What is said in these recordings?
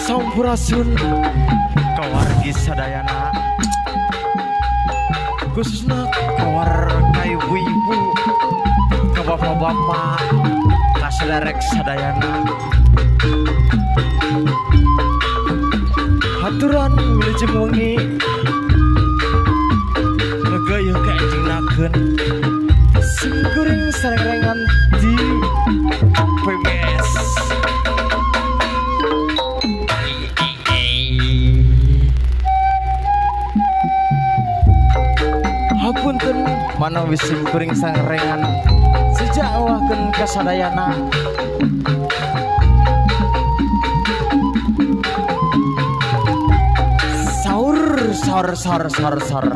Sampurasun kawargi sadayana, khususna kawar ka ibu-ibu, ka bapak-bapak, ka saderek sadayana. Haturan wilujeng wengi ngegayeuh ka enjingnakeun simkuring sareng-rengan di PBS. Hapunten manawi simkuring sangrengan sejak ngawahkeun kasadayana. Saur sor sor sor sor.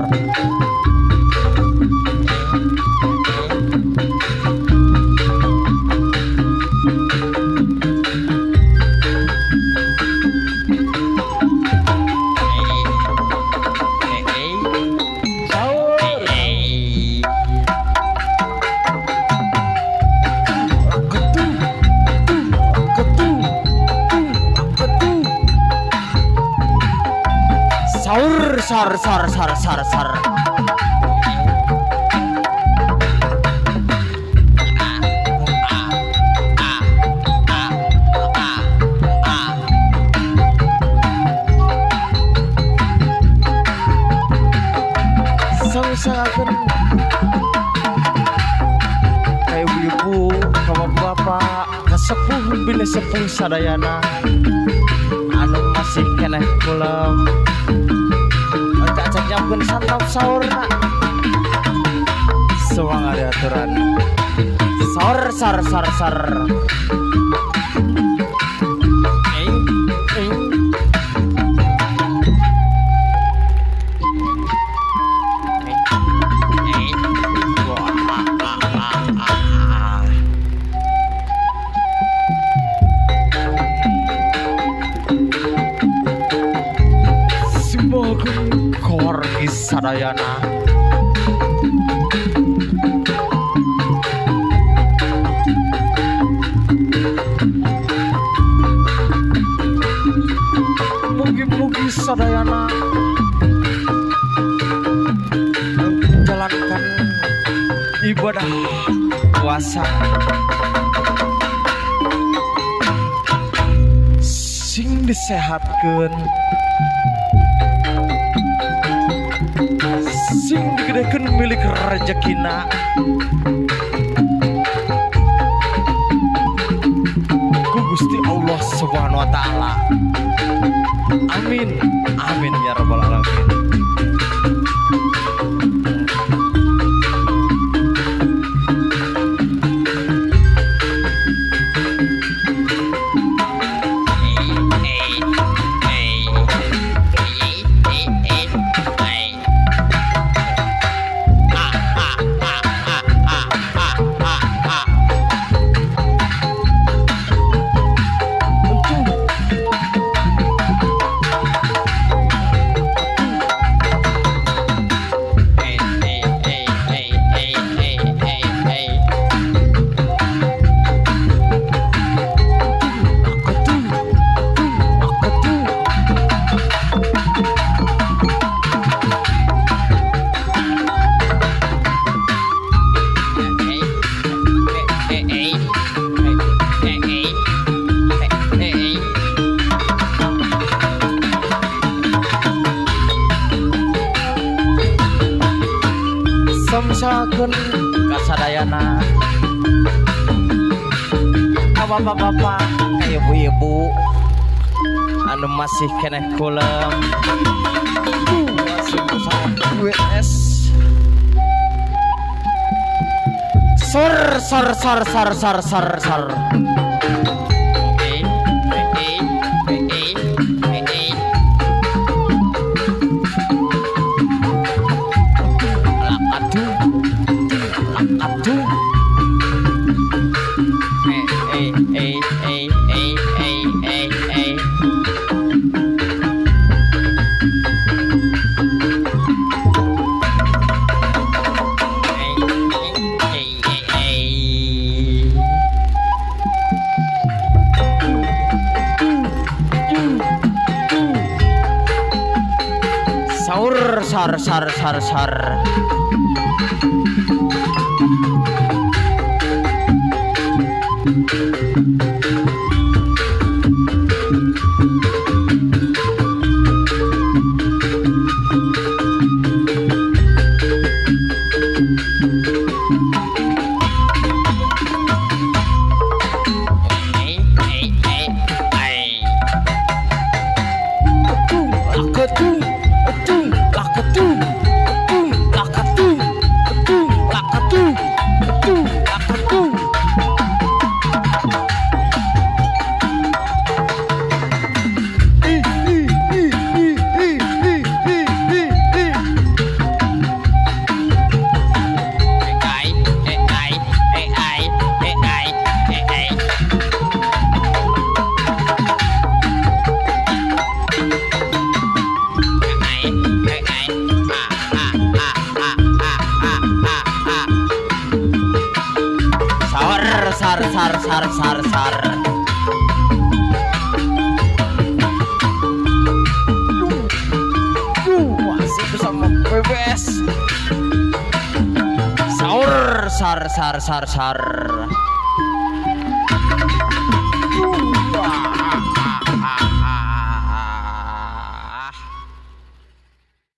Sor sor sor sor sor. Sang-sangakeun ka ibu-ibu, ka bapak-bapak, ka sepuh bilih sepuh sadayana anu masih keneh kulem. Nyiapkeun santap sahurna. Semangat aturan. Sor sor sor sor. Sadayana. Mugi-mugi sadayana menjalankan ibadah puasa sing disehatkeun, sing digedekeun milik rejekina. Ku Gusti Allah Subhanahu wa taala. Amin. Amin ya rabbal alamin. Samsakeun kasadayana ka bapak-bapak, ka ibu-ibu anu masih keneh kulem masih WS. Sor sor sor sor sor sor sor. Sor sor sor sor. Sar sar sar sar sar. Masih bersama PBS. Saur sar sar sar sar.